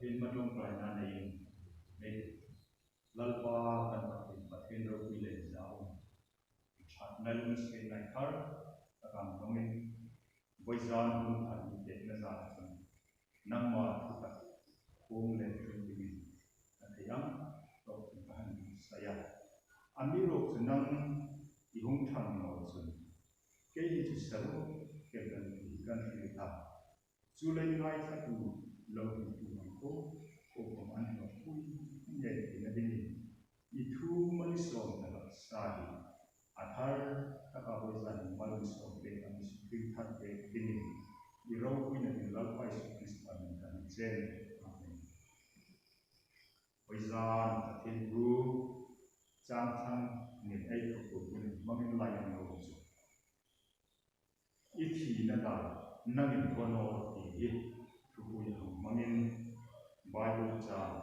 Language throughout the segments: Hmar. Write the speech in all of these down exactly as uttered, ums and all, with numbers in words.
Pathienni ṭawngṭaina nei, nei Lalpa kan Pathien, Pathien ropui le zau. Ṭhatna lungsiet ngai thar, a kan dongin, vawizan hun thar mi te na zan chun, nangma thu tak, kung le thu dingin, a thei ang, tok ka han sai a. Amiruokchu nang i hung thang naw chun, kei hi chu saru, kei kan ti kan hril ta. Chu lei ngaithlatu lo hriettu ang ko, ko ko an lo pui nge tina dingin. I thu malsawmna hlak sa hi. A thar taka vawizan malsawm le an sukring thar le dingin. I ropuina ding Lalpa Isu Krista hmingin kan chen. Amen. Vawizan Pathien thu chang thang nin ei thupui hmangin lai ang lo chu. I thina dan nangin ko naw ti hi thupui hmangin Bible chang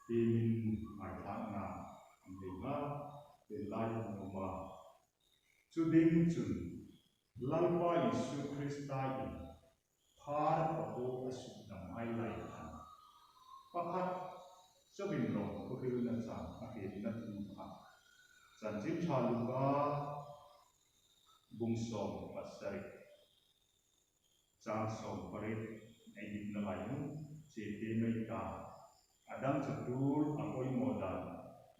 tiemin ngaithlakna nei nga, tel lai ang lo ma. Chu ding chun Lalpa Isu Krista in phar pakuo a sukdam hai lai khan, pakhat chauin lawm thuhrilna chang a hrietna thu kha Chanchin Ṭha Luka bung sawm pasari, chang sawm pariet, ei dikna lai hun, che te mei ta, a dang chu tul a poimaw dan,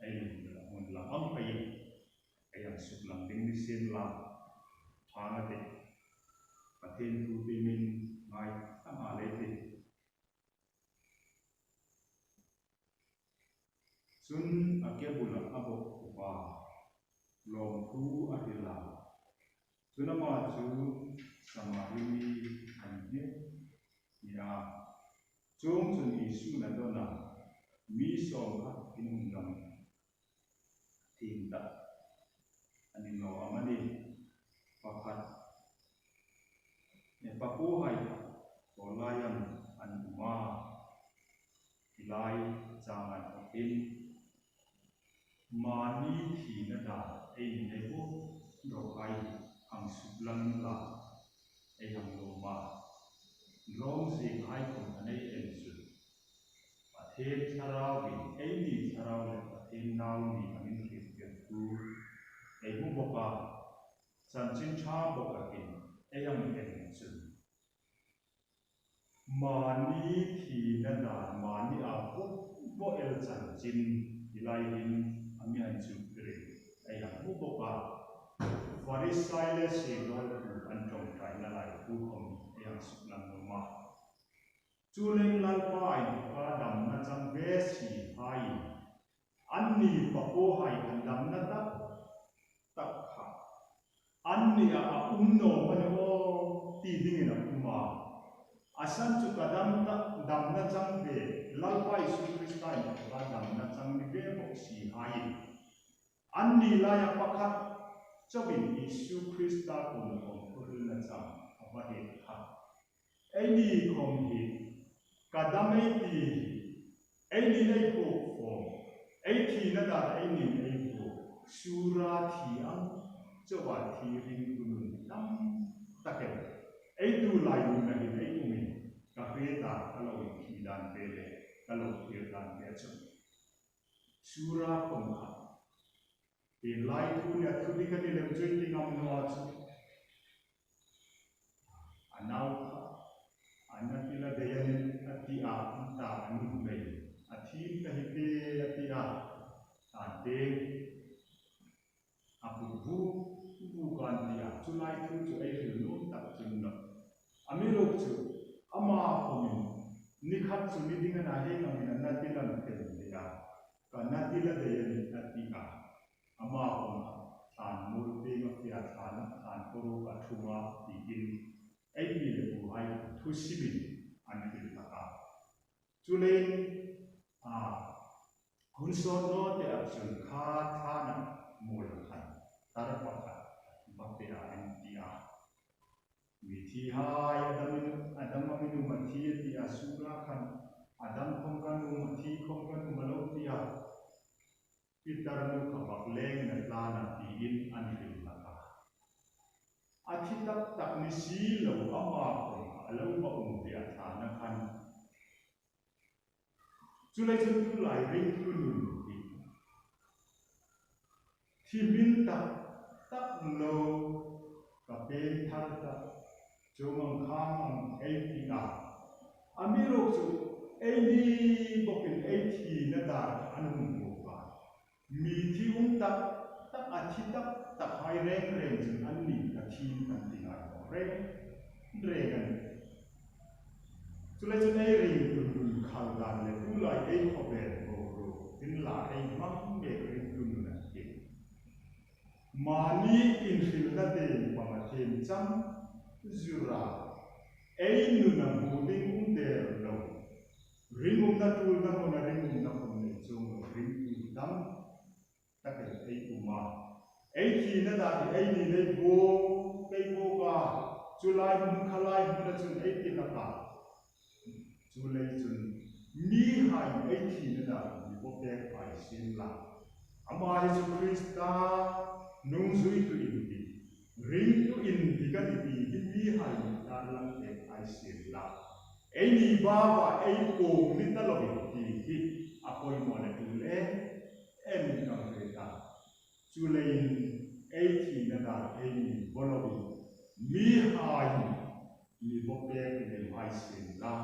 ei hun la, hun la ang pei, ei hang suklang ding ni sien la, thang a te, Pathien thu tiemin ngai, thang a lei te. Chun a ke bula a bawkkhup a, lawmthu a hril a. Chun ama chu Samari mi a ni a. Chuongchun Isun a dawn a, mi sawm kha in um dam thiem ta. A ni naw am a ni? Pakhat, e, pakuohai kha, ko lai am an um a? Hi lai chang an awpin, mani thina dan ei ni nei bu, ro hai hang suklang la, ei hang lo ma. Rom zie hai khom a nei en chu. Pathien Thlarauin, eini thlarau le Pathien nau ni angin hriettirtu ei hmu bawk a, Chanchin Ṭha bawk a tin, ei ang en chun. Mani thina dan, mani a bawk bawk el chanchin, hi lai hin a mi an chu tirei, ei ang hmu bawk a. Farisai le siehlaw an ṭawngṭaina lai thu khom ei ang suklang lo ma. Chuleiin Lalpa inthawka damna chang ve si hai, anni pakuohai khan damna tak tak kha anni a, a um naw am a ni aw ti dingin a um a. A san chu ka dam tak, damna chang ve, Lalpa Isu Krista inthawka damna chang ni ve bawk si hai. Anni laia pakhat chauin Isu Krista kuoma lawmthu hrilna chang a va hriet kha. Eini khom hi ka dam ei ti, eini ei phuok khom, ei thina dan eini ei phuok, sura thi ang, chauha thi ringtu nun tam tak el ei tu lai nuna hin ei umin, ka hriet a, ka lo inthi dan ve le ka lo thlir dan ve chu. Sura khom kha hi lai thu le thu ding ka ti lem chu ei ti ngam naw a chu. A nau kha, a na ti la dei a nih a ti a, an ta a nuhmei. A thiem ta hi te a ti a, a te. A put bu, bu kan ti a, chu lai thu chu ei hril nuom tak chun naw. Amiruokchu, ama khomin, ni khat chu ni ding a na, hei ngamin a na ti la nih a ti a. Ka na ti la dei a nih a ti a. Ama khom kha, tlan mur tieng a fe a, tlan, tlan kawruok a thung a, tiin ei pi le puhai thusimin an hril hlak a. Chuleiin, a, hun sawt naw te a chun kha thlana mual khan tar pakhat va pe a an ti a. Mithi hai, a dam, a dam a mi nuom a thi a ti a, sura khan, a dam khom ka nuom a thi khom ka nuom a lo ti a. Peter nu kha bak lengin a tlan a tiin an hril hlak a. A thi tak tak ni si lo ama khom a lo va um ve a thlana khan. Chuleiin chun tulai ringtu nun hi thi hmin tak tak lo, ka peng thar tak, chuong ang khang ang ei ti a. Amiruokchu eini bawkin ei thina dar an hung buk a. Mi thi um tak tak, a thi tak tak hai reng reng chun anni ka thi kan ti ngai naw reng reng a nih. Chuleiin chun ei ringtu nun khal dan le tulai ei khawvel boruok tin la ei hmang mek ringtu nun a tih. Mani inhrilna dei panga thiem chang zura ei nuna hmu ding um der lo. Ringumna tulna hmuna ringumna hmun nei chuong lo ringtu tam tak ei um a. Ei thina dar hi eini lei bawk, ei bawk a. Chu lai hmun kha lai hmuna chun ei ti hlak a. Chuleiin chun mihai ei thina dar mi bawk pek hai sien la. Ama hi chu Krista nungzuitu indik, ringtu indik a nih ti hi mihai mi tarlang pek hai sien la. Eini baba ei pawm ni ta lo ti hi a poimaw le tul em em kan hre ta. Chuleiin ei thina dar eini bawk lovin mihai mi bawk pek ni hai sien la.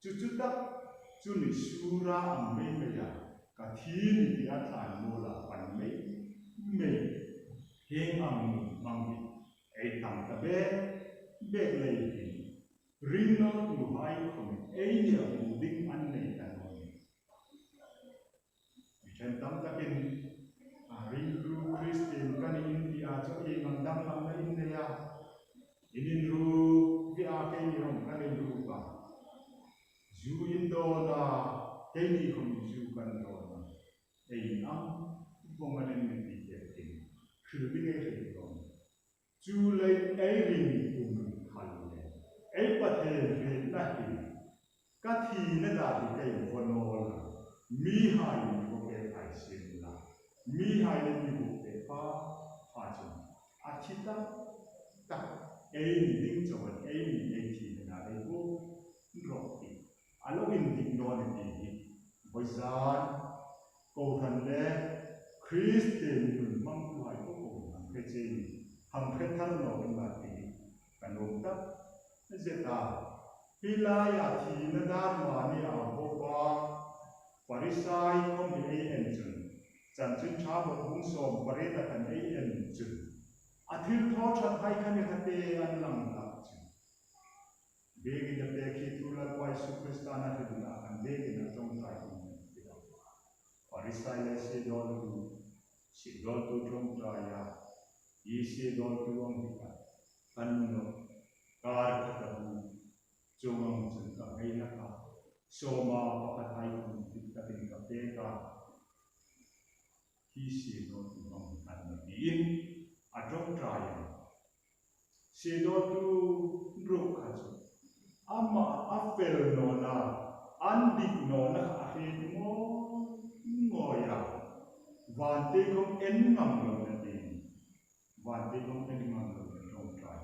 Chu chu tak chu ni sura ang mei mei a, ka thi ni ti a tlan mawl a pan mei mei. Hieng ang nun hmang hi ei tam ta bek bek leiin ring nawtuhai khawm eini a hmu ding an nei ta naw ni. Mi ṭhen tam takin, a, ringtu Kristien ka nih in ti a chu ieng ang danglamna in nei a. In inruk ve a, keini rawng kan inruk a. Zu in dawn a, keini khawm zu kan dawn a. Ei in ang vawng a nih ti tek ding, hril ding ei hril dawn. Chuleiin ei ringtu nun khal le ei Pathien hrietna hi ka thina dar hi ka invaw naw a. Mihai mi bawk pek hai sien la. Mihai le mi bawk pek pha pha chun a thi tak tak ei ni ding chauh an ei ni ei thina dar ei bawk rawh ti a lo indik naw ni ti hi vawizan kohran le Kristien nun hmangtuhai po po hang hre che ni, hang hre thar naw ni ma ti hi ka nuom tak zet a. Hi laia thina dar mani a bawk a, Farisai khawm hi ei en chun, Chanchin Ṭha bung sawm pariet a khan ei en chun, a thilthawthathai kha ni kha te an lang tak chun. Biekina pek hi thu Lalpa Isu Krista a hril a khan biekina ṭawngṭai um ti lo. Farisai le siedawltu, siedawltu ṭawngṭaia, i siedawltu ang hi kha kan lo kar ka ta bu, chuong ang chun ka hei hlak a, sawma pakhat hai khawm dik takin ka pek a, hi siedawltu ang hi kan lo tiin a ṭawngṭai a. Siedawltu ruok kha chu ama a fel nawna, an dik nawna a hriet ngawi ngawi a. Vante khawm en ngam lo na ti. Vante khawm en ngam lo na ṭawngṭai.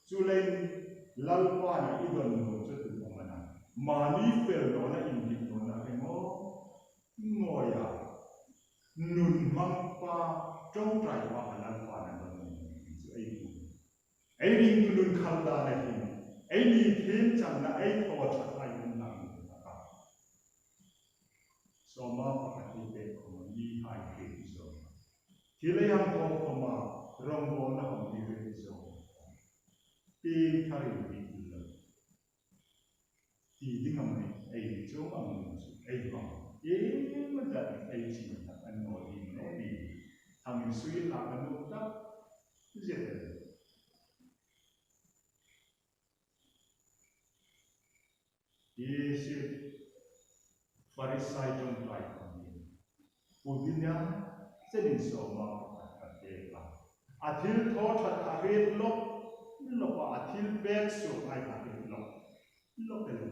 Chuleiin Lalpa'n a i dawn nuom chu tu awm a na. Mani fel nawna, indik nawna hre ngawi ngawi a. Nun hmangpa ṭawngṭai pa kha Lalpa'n a dawn nuom ti chu ei hmu. Ei ringtu nun khal dan a hin, eini thiem changna ei thaw ṭhat hai hun lang ni taka. Sawma pakhat hi pek khawm mihai hriet zo. Thil ei hang thaw khawma rawngbawlna khawm ni hriet zo. Pieng tharin hriet lo. Ti ding am ni, ei ni chuong ang nun chu ei hmang. Ieng tak ei ching tak an naw ding naw ni. Hang insui hlak a nuom tak zet el. Hi si Farisai ṭawngṭai khawm hi. Pu dina chenin sawma pakhat ka pek a. A thil thaw ṭhat a hriet lawk lawk a, a thil pek suok hai a hriet lawk lawk el.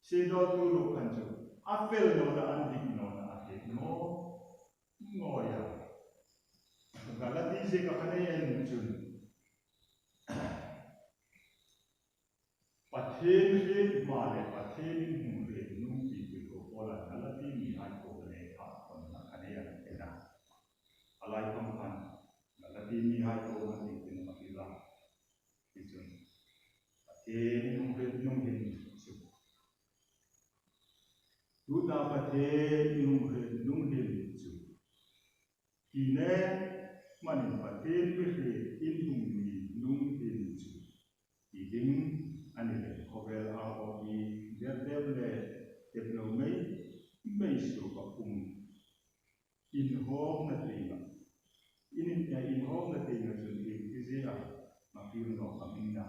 Siedawltu ruok khan chu a fel nawna, an dik nawna a hriet ngawi ngawi a. Galati ziek a khan ei en chun Pathien hriet hma le Pathienin hmu hriet nuom ti chu Paula Galati mihai kuoma le kha kawngna a nei a, a nei a. A lai khom khan Galati mihai kuoma ti tin a hril a. Tichun Pathien in hung hriet hnung hin chu. Tuta Pathien in hung hriet hnung hin chu. Hi ne, hmanin Pathien mi hriet in hung mi hnung hin chu. Ti ding a ni le, khawvel a awm mi, der der le, tep lo mei, mei suok a um. Inhawkna tienga. In, eh, inhawkna tienga chun ieng ti zie a, ma kir nawk am in na.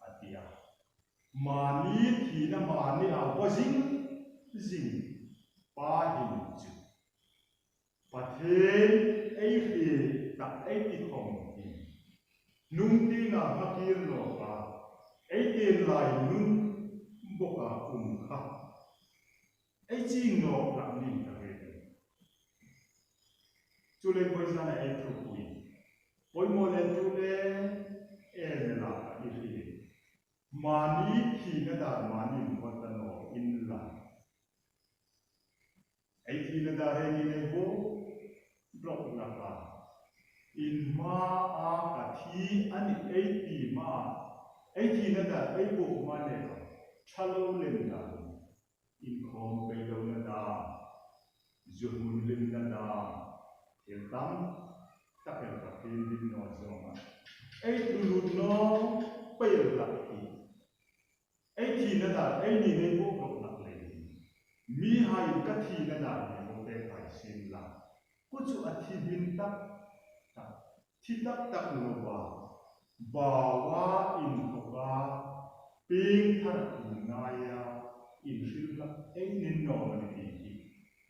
A ti a. Mani thina mani a vaw zing, zing. Pa hin chu. Pathien ei hriet tak ei ti khom hi. Hnung tienga ma kir nawk a. Ei tiem lai nun bawka um kha. Ei chieng nawk hlak ning ka hre. Chu le poisa na ei thupui. Poimaw le tu le e le la ka i hri. Mani thina dar mani vaw ta naw inla. Ei thina dar ei ni nei bo. Rawk laka. In hma a ka thi a nih ei ti hma. Ei thina dar ei bo hma le ka. Ṭha lo lem dar. Inkhawm pei lona dam, zu hmun hlimna dam, thil tam tak el ka hriet ding naw zawnga. Ei tu lut naw pei el tak hi. Ei thina dar, ei ni nei bo rawk lak lei. Mihai ka thina dar ni bo pek hai sin la. Kha chu a thi hmin tak tak. Thi tak tak loa, baua inthawka, piengthar inngaia, inhril hlak ei ni naw am a ni ti hi.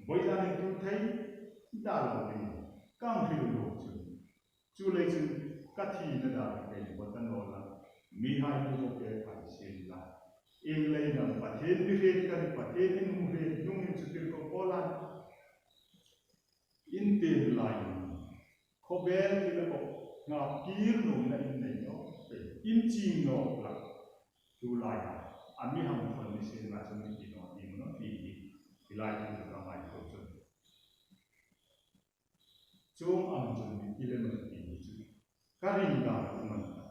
Vawi zanin tu thei, dar lo ding, ka hril lo chun. Chuleiin chun, ka thina dar kei vaw ta naw la, mihai ni bo pek hai sin la. Ieng leiin am Pathien mi hriet ka ni, Pathien in hung hriet hnungin chu tirko Paula'n. In tiem lai, khawvel ti le ko, ngap kir nuomna in nei naw, in chieng naw hlak. Tu laia, a mi hang thon ni sien la chun mi ti naw, ti naw, ti hi, ti lai chun ka ngai ko chun. Chuong ang chun mi ti le naw ti ni chu. Ka ring dan um an ta.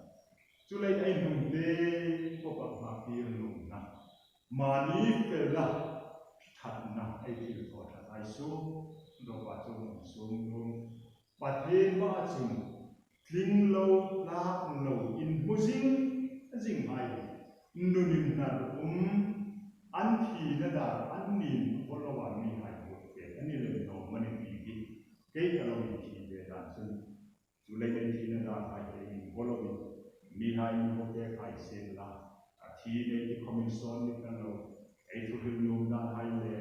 Chuleiin ei hnungte khawpa ngap kir nuomna. Mani fela thatna ei thilthaw ṭhat hai su. Rawpa chuong ang sung nuom. Pathien hmaa chun tling lo, tlak lo, inhmu zing, zing hai. Nunin nar um, an thina dar, an nin, bolo a mihai bu te, an ni lem lo, mani ti hi. Kei ka lo ni thi ve dan chun. Chuleiin thina dar hai te in bolo mi. Mihai ni bo te hai sin la. A thi nei ti khawmin sawn ni kan lo. Ei thu hril nuom dan hai le.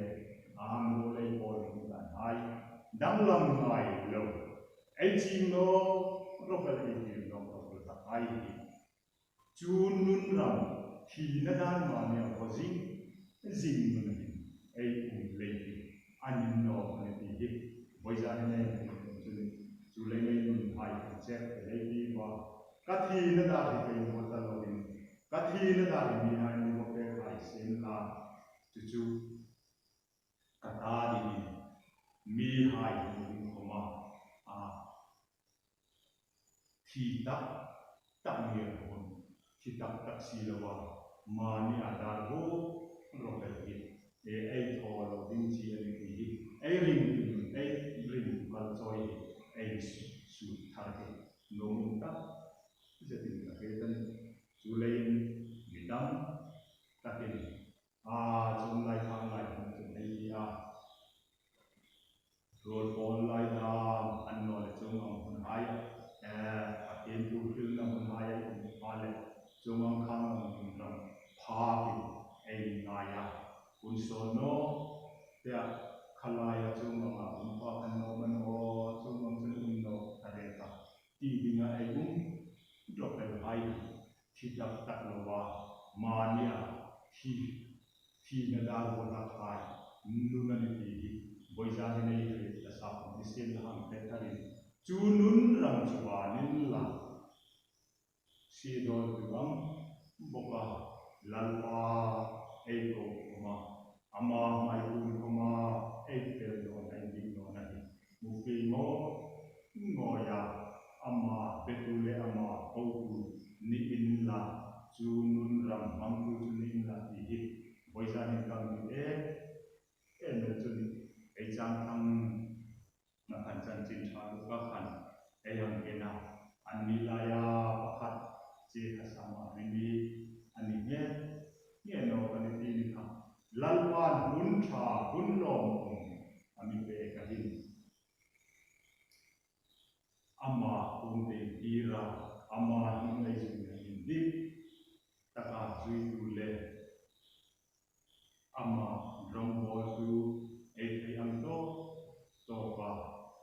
A mo lei pawl nuom dan hai. Danglam ngai lo. Ei chieng naw, rawk el ei tir naw, rawk el tak hai hi. Chu nun ram, thina dan mani a vaw zing, zing nun hin, ei um lei hi, a ni naw am a ni ti hi, vawi zanin ei nun chun, chuleiin ei nun hai kan chek lei hi va, ka thina dar hi kei vaw ta lovin, ka thina dar hi mihai ni bo pek hai sin la, chu chu, ka ta dingin, mihai ni khawma, a, thi tak tak ni a hun, thi tak tak si loa, mani a dar bo, rawk el hi, e, ei thaw lo ding chi a ni ti hi, ei ring ding, ei ring kal chawi hi, ei su, su thar hi, nuom tak, zetin ka hriet a nih, chuleiin, mi dang takin, a, chuong lai thang lai hmun chun ei ti a. Ruol pawl lai dam, an naw le chuong ang hmun hai, eh, Pathien thu hrilna hmun hai, a le chuong ang khang ang hmun ram phakin ei ngai a. Hun sawn naw, tia, kha laia chuong ang a hun pha kan naw man aw, chuong ang chun um naw, a re ta. Ti dinga ei um, rawk el hai. Thi tak tak loa, mani a, thi, thina dar bo hlak hai, nun a ni ti hi, vawi zanin ei hriet ta sa, ni sien la hang hre tharin. Chu nun ram chu va nin la. Siehlaw ti vang bawka, Lalpa ei ko khawma, ama hmaituon khawma ei fel nawna, ei dik nawna hi hmu fie ngawi ngawi a, ama petu le ama hotu ni inla, chu nun ram hmangtu chu ni inla ti hi vawisun hin kan ti e. Em el chu ni, ei chang thang na khan chanchin ṭha luka khan ei hang en a, an ni laia pakhat che kha sama ri mi a ni nge nge naw ka ni ti ni kha. Lalpan hun ṭha, hun lawmawm a mi pek a hin, ama kuom te tira, ama hnung ei zui indik taka zuitu le ama rongbawltu ei thei ang tawk tawka,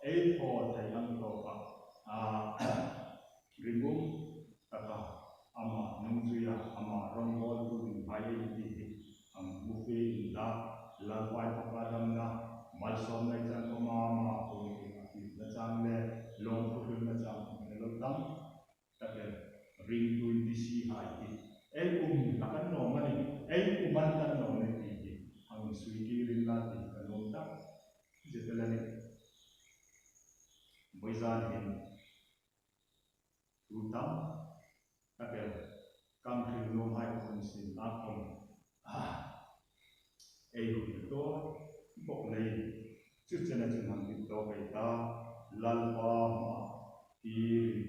ei thaw thei ang tawka, a, ringum taka ama nungzuia, ama rongbawltu dinghai ei ti hi hang hmu fie inla, Lalpa ei paka damna, malsawmna ei chang khawma ama kuom te a tirna chang le lawmthu hrilna chang hmu lo tam. Tate, ringtu indisihai hi ei um hlak an naw am a ni, ei um an ta naw am a ni ti hi hang sui kir inla ti ka nuom tak zet el a nih. Vawisun hin thu tam tak el kan hril nuomhai hun sin a khom, a, ei hun tawk bawk leiin, chu chena chun hang dik tawk ei ta, Lalpa hmaa ṭhuoiin,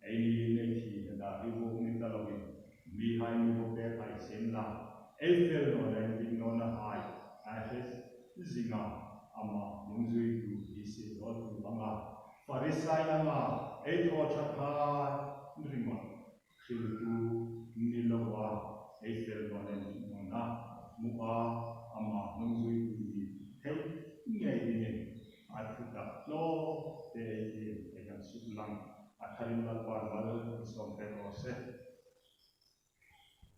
eini nei thina dar hi bawk ni ta loin, mihai mi bawk pek hai sien la, ei fel nawna, ei dik nawna hai a hre zing a, ama nungzuitu hi sie lo tu anga, Farisai anga ei thaw ṭhat hai ringawt hriltu ni loa, ei fel nawna, ei dik nawna hmu a, ama nungzuitu ni thei ngei dingin a thu tak tlawmte ei tiem, ei hang suklang. A tharin Lalpan mal sawm pek raw se.